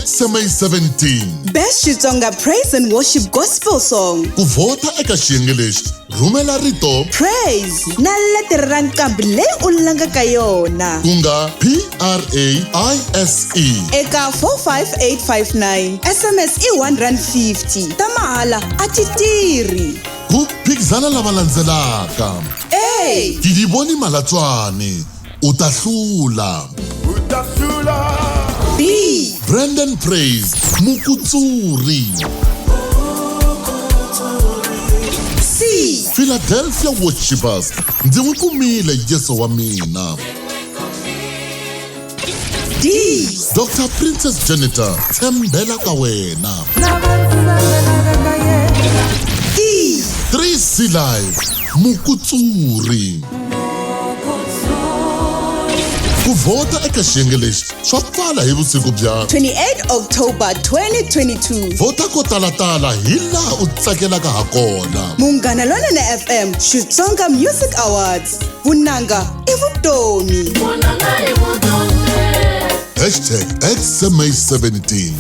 XMA17. Best Xitsonga Praise and Worship Gospel Song. Ku vhota eka xiyenge lexi, rhumela rito Praise na letere ra nqambi leyi u langaka yona ku nga P R A I S E eka 45859. SMS i R1.50. Ta mahala a ti tirhi. Ku phikizana lava landzelaka. A. Gidiboni Malatswane, u ta hlula. B. Brandon Praise, Mukutsuri. C. Philadelphia Worshippers, ndzi n'wi kumile Yesu wa mina. D. Dr Princess Janitor, tshembela ka wena. E. 3C Live, Mukutsuri. Ku vhota eka xiyenge lexi swa pfala hi vusiku bya 28 October 2022. Vhota ko talatala hi laha u tsakelaka ha kona. Munghana Lonene FM Xitsonga Music Awards. Vunanga i vutomi. Hashtag XMA17.